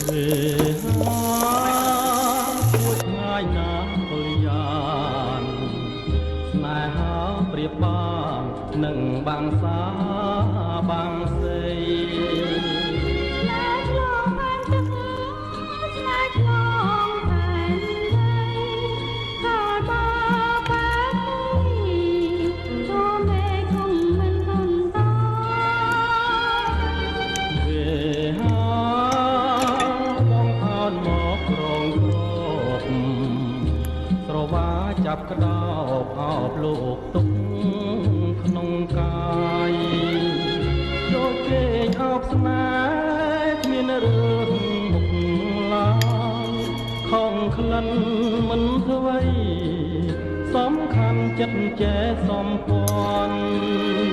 វេហា ួចឆ្ងាយណាស់កលយាន ស្នេហាប្រៀបបាននឹងបាំងសាបាំងសី ឆ្លើយឆ្លងផែនទឹក ឆ្លើយឆ្លងផែនដី កាលបើបែបនេះ ក៏មេគង់មិនធន់ត វេហា បងអោនមកក្រងគ្របស្រវា ចាប់ក្តោបអោបលោកទុកក្នុងកាយ ដូចគេអោបស្នេហ៍ គ្មានរឿងមុខឡើយ ខំក្លិនមិនធ្វើ សំខាន់ចិត្តចេះសំព័ន្ធ។